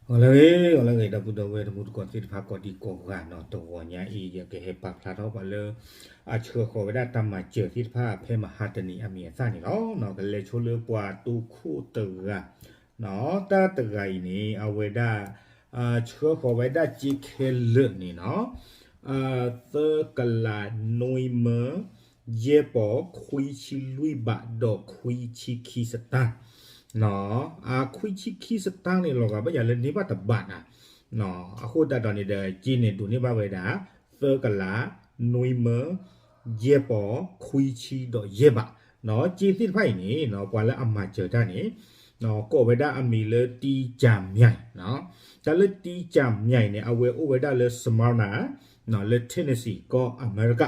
ဂီၤလၢအဂ့ၤ ဂီၤလၢအဂ့ၤ ဒီပုၢ်ဒီဝဲၢ်တံၤသကိးသ့ၣ်တဖၣ် ကိးဒံကိးဂၤနီၤ, တဂီၤညါအံၤ ယကဟဲပာ်ဖျါထီၣ်ပှၤလၢ အဆှၢဃီၤဝဲဒၣ်တၢ်မၤစၢၤသ့ၣ်တဖၣ် ဖဲမဟါတနံၤအမံၤအသၣ်န့ၣ်လီၤ. ကလဲၤဆိလၢပှၤတိခိၣ်တဂၤ တၢ်တဂၤအံၤန့ၣ် အဝဲဒၣ် ဆှၢဃီၤဝဲဒၣ်စ့ခဲလၢာ်န့ၣ်နီၤ သၢကလးနွံမၢ ယဲၢ်ပီၤ ခွံဆံလွံၢ်ဘး ဒီးခွံဆံခံစတၢ် ခွံဆံခံစတၢ်န့ၣ် လီၤဂာ်ဘၣ်ယၤလၢန့ၢ်ဘၣ်တဘးနၤ, အဃိသတးဒီးန့ၣ်ဒီး စ့န့ၣ်ဒိးန့ၢ်ဘၣ်ဝဲဒၣ် သၢကလး နွံမၢ ယဲၢ်ပီၤ ခွံဆံဒီးယဲၢ်ဘး, စ့သ့ၣ်တဖၣ်အံၤန့ၣ် ပှၤလၢအမၤစၢၤတၢ်န့ၣ် ကိးဝဲဒၣ်အမံၤလၢ တံကၠၤမၠဲၣ်, တၢ်လၢ တံကၠၤမၠဲၣ် န့ၣ် အဝဲအိၣ်ဝဲဒၣ်လၢ Smyrna လၢ Tennessee ကီၢ်အမဲရက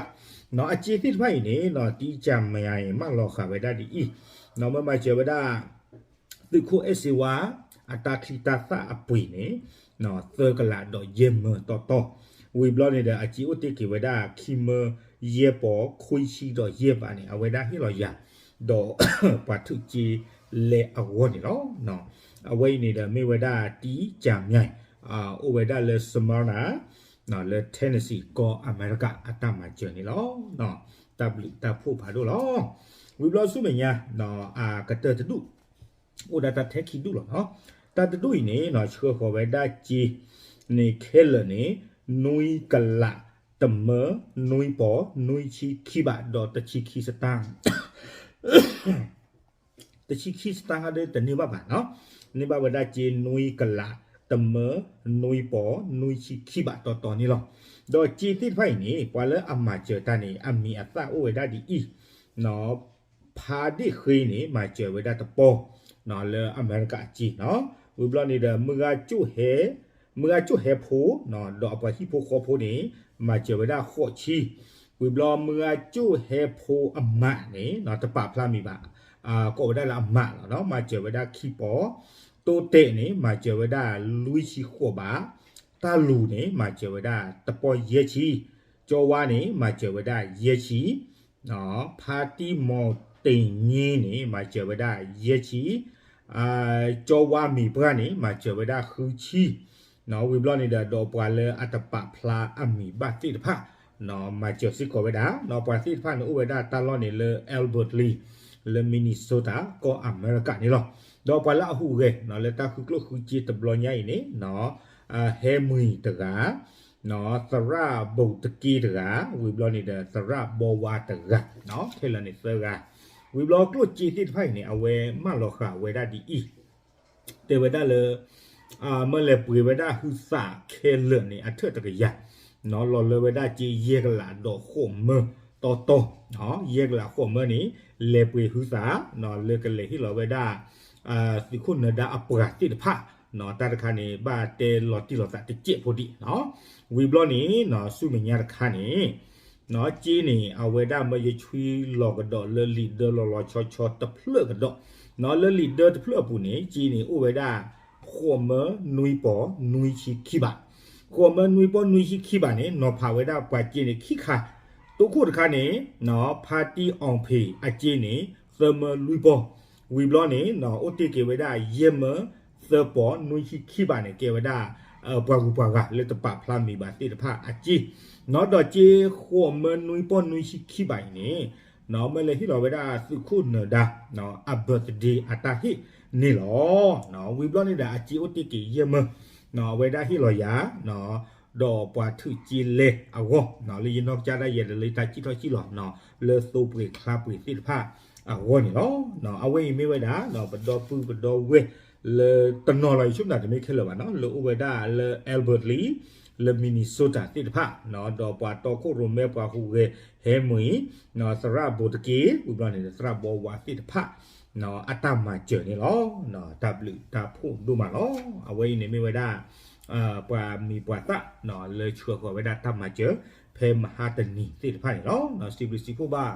ၤ, အစ့သ့ၣ်တဖၣ်အံၤန့ၣ် တံကၠၤမၠဲၣ် မၢလီၤဃာ်ဝဲဒၣ်ဒ်အံၤ, မၢမၤစၢၤဝဲဒၣ် သုးခိၣ်အဲၣ်စ့ဝါ အတၢ်ချံတၢ်သၣ်အပှ့ၤန့ၣ် သၢကလးဒီးယဲၢ်မၢတီတီ, ဝံၤဘျီန့ၣ်ဒီး အစ့အိၣ်တ့ၢ်က့ၤဝဲဒၣ် ခံမၢ ယဲၢ်ပီၤ ခွံဆံဒီးယဲၢ်ဘးန့ၣ် အဝဲဒၣ်ဟ့ၣ်လီၤယၤ ဒီး ပှၤထုးစ့လဲအဂီၢ်န့ၣ်လီၤ. အဝဲအံၤန့ၣ်ဒီးမ့ၢ်ဝဲဒၣ် တံကၠၤမၠဲၣ် အိၣ်ဝဲဒၣ်လၢ Smyrna လၢ Tennessee ကီၢ်အမဲရကၤ အတၢ်မၤစၢၤန့ၣ်လီၤ. တၢ်ဘျုးတၢ်ဖှိၣ်ဖးဒိၣ်လီၤ. ဝံၤဘျီဆူမဲာ်ညါ အကတၢၢ်တဒူၣ် အိၣ်ဒၣ်တၢ်ထဲခံဒူၣ်လီၤ. တၢ်တဒူၣ်အံၤန့ၣ် ဆှၢဃီၤဝဲဒၣ်စ့န့ၣ်ခဲလၢာ်န့ၣ် နွံကလး တမၢ နွံပီၤ နွံဆံခံဘး ဒီးတဆံခံစတၢ် တဆံခံစတၢ်ဟါဒီးတန့ၢ်ဘၣ်ဘၣ်နီၤ, န့ၢ်ဘၣ်ဝဲဒၣ်စ့နွံကလး တမၢ နွံပီၤ နွံဆံခံဘးတီတီန့ၣ်လီၤ. ဒီးစ့သ့ၣ်တဖၣ်အံၤန့ၣ် ပှၤလၢအမၤစၢၤတၢ်န့ၣ် အမံၤအသၣ်အိၣ်ဝဲဒၣ်ဒ်အံၤ, ဖါဒ့ၣ်ဃ့န့ၣ် မၤစၢၤဝဲဒၣ်တပီၢ် လၢအမဲရကၤအစ့နီၤ, ဝံၤဘျီန့ၣ်ဒီး မုၢ်ဂၤကၠိၣ်ဟဲ မုၢ်ဂၤကၠိၣ်ဟဲဖိ ဒီးအပှၤဟံၣ်ဖိဃီဖိန့ၣ် မၤစၢၤဝဲဒၣ်ဃိးဆံ, ဝံၤဘျီမုၢ်ဂၤကၠိၣ်ဟဲဖိအမါန့ၣ် တပာ်ဖျါမံၤဘၣ်, ကိးဝဲဒၣ်လၢအမါလီၤ, မၤစၢၤဝဲဒၣ်ခံပီၤ, တိတဲာ်န့ၣ် မၤစၢၤဝဲဒၣ်လွံၢ်ဆံဃိးဘး, တၢ်လူၤန့ၣ် မၤစၢၤဝဲဒၣ်တပီၢ်ယဲၢ်ဆံ, ကၠီဝါန့ၣ် မၤစၢၤဝဲဒၣ်ယဲၢ်ဆံ ဖါတံၢ်မီၤတ့ၢ်ည့န့ၣ် မၤစၢၤဝဲဒၣ်ယဲၢ်ဆံ, ကၠီဝါမံၤပှၢ်န့ၣ် မၤစၢၤဝဲဒၣ်ဃုဆံ, ဝံၤဘျီန့ၣ်ဒီး ဒီးပှၤလၢအတပာ်ဖျါအမံၤဘၣ်သ့ၣ်တဖၣ် မၤစၢၤစ့ၢ်ကီးဝဲဒၣ်, ပှၤသ့ၣ်တဖၣ်န့ၣ်အိၣ်ဝဲဒၣ်တၢ်လီၢ်န့ၣ်လၢ Alberta လၢ Minnesota ကီၢ်အမဲရကၤန့ၣ်လီၤ. ဒီးပှၤလၢအဟူးဂဲၤ လၢတၢ်ဃုကျိၣ်ဃုစ့တဘျီညါအံၤန့ၣ် ဟဲမုၢ်တဂၤ သရၣ်ဘိၣ်တက့တဂၤ, ဝံၤဘျီန့ၣ်ဒီး သရၣ်ဘီဝါတဂၤ, ခဲလၢာ်န့ၣ်သၢဂၤ, ဝံၤဘျီကျိၣ်စ့သ့ၣ်တဖၣ်အံၤန့ၣ် အဝဲမၢလီၤဃာ်ဝဲဒၣ်ဒ်အံၤ, တဲဝဲဒၣ်လၢ မၢလဲၤပှ့ၤဝဲဒၣ်ဟုသးခဲလၢာ်န့ၣ် အထၢၣ်တကယၤ, လီၤလၢဝဲဒၣ်စ့ယဲၢ်ကလးဒီးဃိးမၢတီတီ, ယဲၢ်ကလးဃိးမၢန့ၣ် လဲၤပှ့ၤဟုသး လၢကလဲၤဟ့ၣ်လီၤဝဲဒၣ် သုးခိၣ်နၢၤဒါအပှၤသ့ၣ်တဖၣ်, တၢ်တခါန့ၣ် ဘၣ်တဲလီၤတံၢ်လီၤသးတစဲးဖိဒံး, ဝံၤဘျီန့ၣ် ဆူမဲာ်ညါတခါန့ၣ် စ့န့ၣ် အဝဲဒၣ်မၢယဆွံလီၤကဒီးလၢလံာ်ဒၢလီၤလီၤဆီဆီတဖျၢၣ်ကဒီး, လၢလံာ်ဒၢတဖျၢၣ်အပူၤန့ၣ် စ့န့ၣ်အိၣ်ဝဲဒၣ် ဃိးမၢနွံပီၤနွံဆံခံဘး, ဃိးမၢနွံပီၤနွံဆံခံဘးန့ၣ် နီၤဖးဝဲဒၣ်ပှၤစ့န့ၣ်ခံခါ, တိခိၣ်တခါန့ၣ် ဖါတံၢ်အီၣ်ဖ့းအစ့န့ၣ် သၢမၢလွံၢ်ပီၤ, ဝံၤဘျီန့ၣ် အိၣ်တ့ၢ်က့ၤဝဲဒၣ် ယဲၢ်မၢသၢပီၤနွံဆံခံဘးန့ၣ် ကဲဝဲဒၣ် ပှၤဂုၤပှၤဂၤလၢတပာ်ဖျါမံၤဘၣ်သ့ၣ်တဖၣ်အစ့, ဒီးစ့ဃိးမၢနွံပီၤနွံဆံခံဘးအံၤန့ၣ် မၢလဲၤဟ့ၣ်လီၤဝဲဒၣ်သုးခိၣ်နၢၤဒါ အ birthday အတၢ်ဟ့ၣ်န့ၣ်လီၤ. ဝံၤဘျီန့ၣ်ဒီး အစ့အိၣ်တ့ၢ်က့ၤယဲၢ်မၢ, အဝဲဒၣ်ဟ့ၣ်လီၤယၤ ဒီးပှၤထုးစ့လဲအဂီၢ် လၢယနီၢ်ကစၢ်ဒၣ်ယဲဒၣ်လၢတၢ်စံၣ်ထီၣ်စံၣ်လီၤ လၢသိပှ့ၤချါပှ့ၤသ့ၣ်တဖၣ်အဂီၢ်န့ၣ်လီၤ. အဝဲအံၤမ့ၢ်ဝဲဒၣ် ပဒီပုၢ်ပဒီဝဲၢ်လၢတနီၤလီၤ ယဆိကမိၣ်တမ့ၢ်ခဲလၢာ်ဘၣ်နီၤ လၢအိၣ်ဝဲဒၣ်လၢ Alberta လၢ Minnesota သ့ၣ်တဖၣ် ဒီးပှၤတီခိၣ်ရိၣ်မဲပှၤဟူးဂဲၤဟဲမုၢ်အံၤ သရၣ်ဘိၣ်တက့ ဝံၤဘျီန့ၣ် သရၣ်ဘီဝါသ့ၣ်တဖၣ် အတၢ်မၤစၢၤန့ၣ်လီၤ. တၢ်ဘျုးတၢ်ဖှိၣ်ဒိၣ်မးလီၤ. အဝဲအံၤန့ၣ်မ့ၢ်ဝဲဒၣ် ပှၤမံၤပှၤသၣ် လၢဆှၢဃီၤဝဲဒၣ်တၢ်မၤစၢၤ ဖဲမဟါတနံၤသ့ၣ်တဖၣ်န့ၣ်လီၤ. စံးဘျုးစံးဖှိၣ်ဘၣ်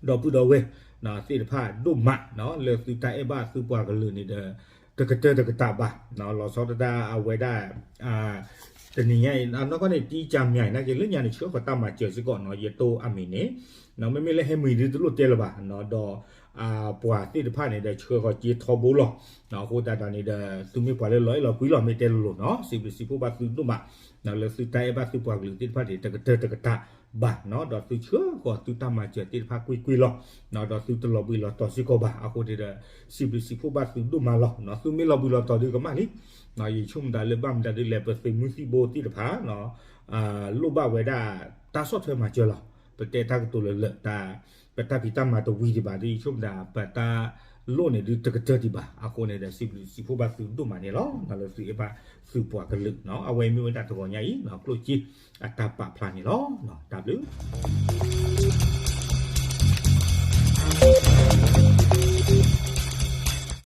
ဒီပုၢ်ဒီဝဲၢ် သ့ၣ်တဖၣ်ဒိၣ်မး လၢသုတၢ်အဲၣ်ဘၣ်သုပှၤကလုာ်န့ၣ်ဒီး တကတၢၢ်တကတၢၢ်ဘၣ် လီၤဆီဒၣ်တၢ်အဝဲဒၣ် တနံၤညါအံၤ နီၢ်ကီၢ်န့ၣ် တံကၢ်မၠဲၤနာ်က့ လၢညါန့ၣ် ဆှၢဃီၤတၢ်မၤစၢၤစ့ၢ်ကီးနီၤ ယတိၢ်အမံၤန့ၣ်, မ့မ့ၢ်လၢဟဲမံၤဒုတလိၣ်တဲလၢၤဘၣ်, ဒီး ပှၤသ့ၣ်တဖၣ်န့ၣ်ဒီး ဆှၢဃီၤစ့ထီဘိလီၤ. အဃိသတးဒီးန့ၣ်ဒီး သုမ့ၢ်ပှၤလၢလီၤအဲၣ်လီၤကွံလီၤ မ့ၢ်တဲလိၤလိၤနီၤ စံးဘျုးစံးဖှိၣ်ဘၣ်သုဒိၣ်မး, လၢသုတၢ်အဲၣ်ဘၣ်သုပှၤကလုာ်သ့ၣ်တဖၣ်န့ၣ် တကတၢၢ်တကတၢၢ်ဘၣ်နီၤ ဒီးသုဆှၢဃီၤသုတၢ်မၤစၢၤသ့ၣ်တဖၣ်ကွ့ၢ်ကွ့ၢ်လီၤ. ဒီးသုတလီၤဘှံးလီၤတီၤစ့ၢ်ကီးဘၣ် အဃိန့ၣ်ဒီး စံးဘျုးစံးဖှိၣ်ဘၣ်သုဒိၣ်မးလီၤ. သုမ့ၢ်လီၤဘှံးလီၤတီၤဒုကမၣ်လံ ယဆိကမိၣ်သးလၢဘၣ်မတၤဒုလဲၣ် ပသုးမုၢ်သံၣ်ဘိသ့ၣ်တဖၣ် လိၣ်ဘၣ်ဝဲဒၣ် တၢ်ဆီၣ်ထွဲမၤစၢၤလီၤ. ပတဲတၢ်ကတိၤလၢလၢာ် ပတၢ်ဖံးတၢ်မၤတဝံၤဒံးဘၣ်ဒီး ယဆိကမိၣ်သး ပတၢ်လိၣ်န့ၣ်ဒုတကတၢၢ်ဒံးဘၣ်. အဃိန့ၣ်ဒီး စံးဘျုးစံးဖှိၣ်ဘၣ်သုဒိၣ်မးန့ၣ်လီၤ. လၢသုအဲၣ်ဘၣ်သုပှၤကလုာ် အဝဲမ့ၢ်ဝဲဒၣ်တဂီၤညါအံၤ ကျိၣ်စ့အတၢ်ပာ်ဖျါန့ၣ်လီၤ. တၢ်ဘျုး